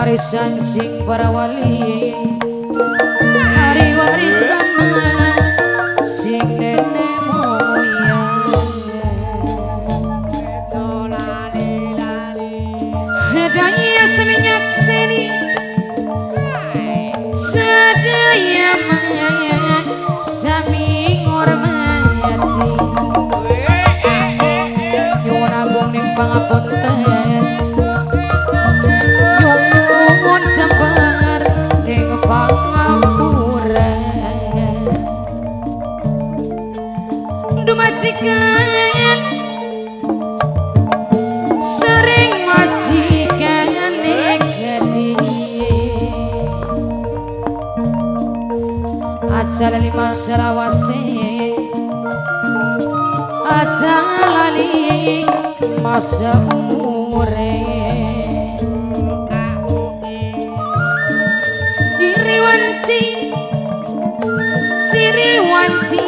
Warisan sing para wali, hari warisan sing nenek moyang. Sedaya seminyak seni, sedaya sami ngormati. Nyuwun agung ning pangapunten, nyuwun jembar ning pangapura. Dumajikan sering majikan gedhe, aja lali masalawase, aja lali masa umure. Iri wanci ciri wanci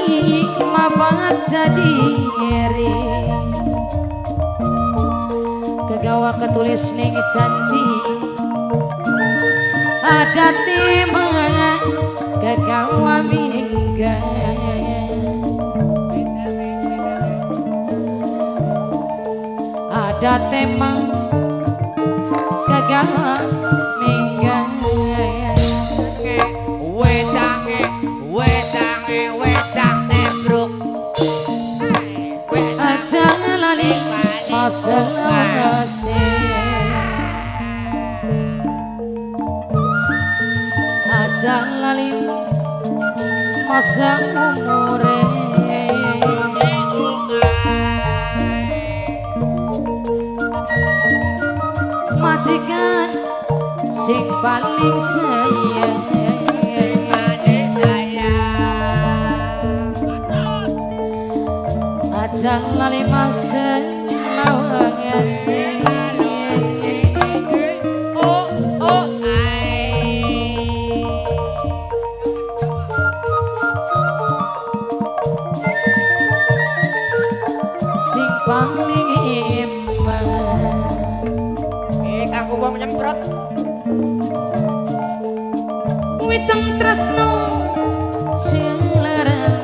mabat jadi iri, kegawa ketulis ning janji, ada tema kegawa minggat. Ada tema kegawa minggat. Wedange, wedange, wedang tebruk. Aja lali masalawase, aja lali masa umure. Majikan sing paling sayang, aja lali masalawase. Oh oh ai. Sing paling iman. Aku wong nyemprot. Witeng tresno jalaran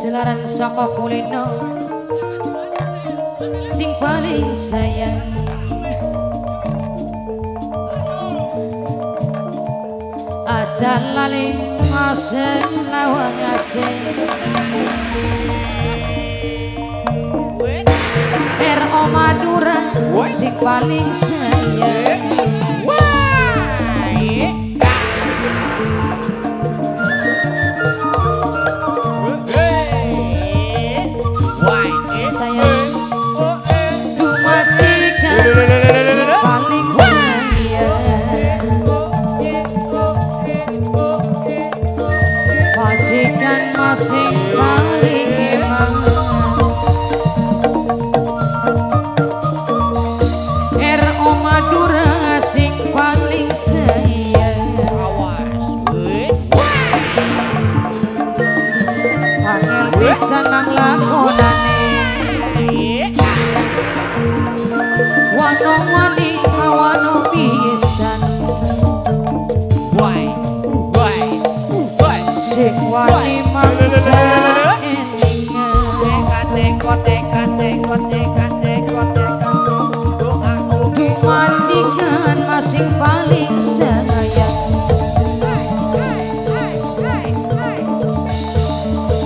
jalaran saka kulino sing paling sayang. Aja lali masalawase. R.O. Madura sing paling sayang. Sayang dumajikan sing paling sayang. Majikan masing paling emang. R.O. Madura sing paling sayang. Angel pisan nang lakonane, wano wani awano pisan. Sing wani mangsa elingan. Dumajikan masing paling sayang.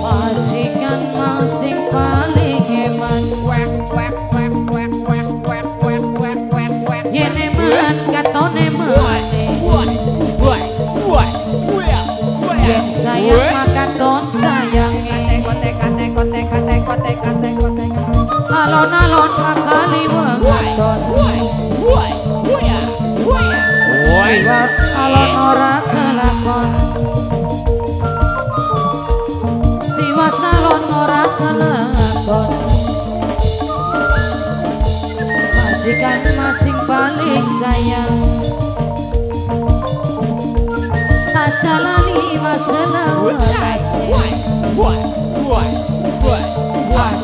Majikan masing paling eman. Yen eman katone mane, yen sayang makaton sayange. Alon-alon makali wengaton, liwat alon ora kelakon, tiwas alon ora kelakon. Majikan masing paling sayang, aja lali masalawase.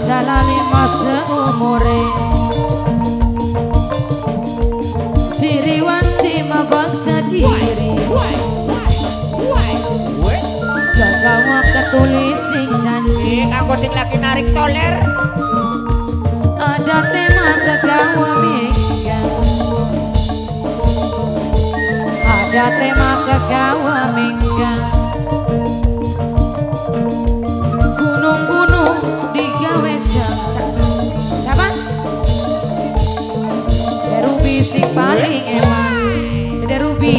Aja lali masa umure. Ciri wanci mabangsa diri. Gagawa ketulis ning janji. Aku sing lagi narik toler. Ada tema kegawa minggang. Ada tema kegawa minggang. Gunung-gunung digawe siapa? Dede Ruby sing paling eman. Dede Ruby.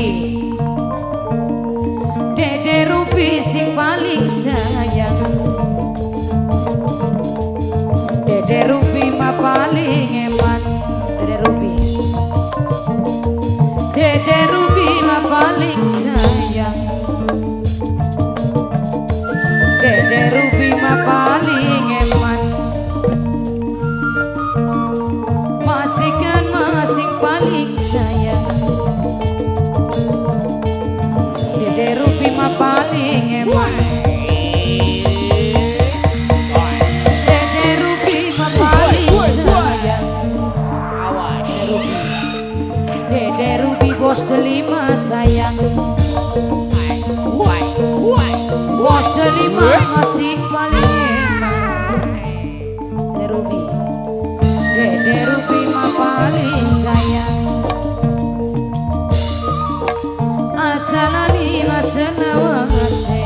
Dede Ruby sing paling sayang. Dede Ruby mah paling eman. Dede Ruby. Dede Ruby mah paling sayang. Dede Ruby mah paling eman. Majikan masing paling sayang. Dede Ruby mah paling eman. Dede Ruby mah paling sayang. Awas. Dede Ruby bos delima sayang. Bos delima masih paling eman. Dede Ruby. Dede Ruby mah paling sayang. Aja lali masenawase.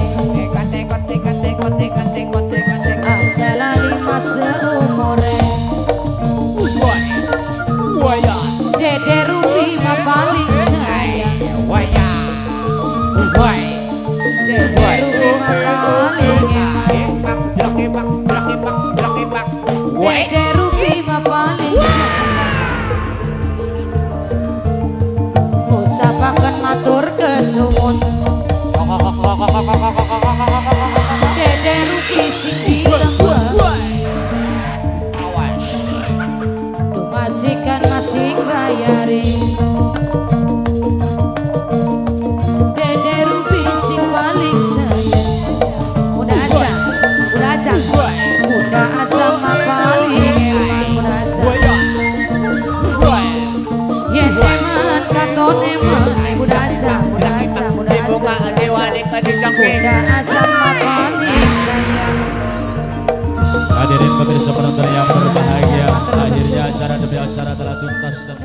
Aja lali masa umure. Dede Ruby mah paling sayang. Dede Ruby mah paling eman. Dede Ruby mah paling sayang. Ngucapaken matur kesuwun. Dede Ruby sing ditembak. Awas. Duh majikan masih bayari. Dede Ruby sing paling sayang. Udah aja, udah aja, udah aja mah paling eman. Udah aja. Yen eman katon eman. Udah aja, udah aja, udah aja. Udah aja mah paling sayang. Hadirin pemirsa penonton yang berbahagia, akhirnya acara demi acara telah tuntas dan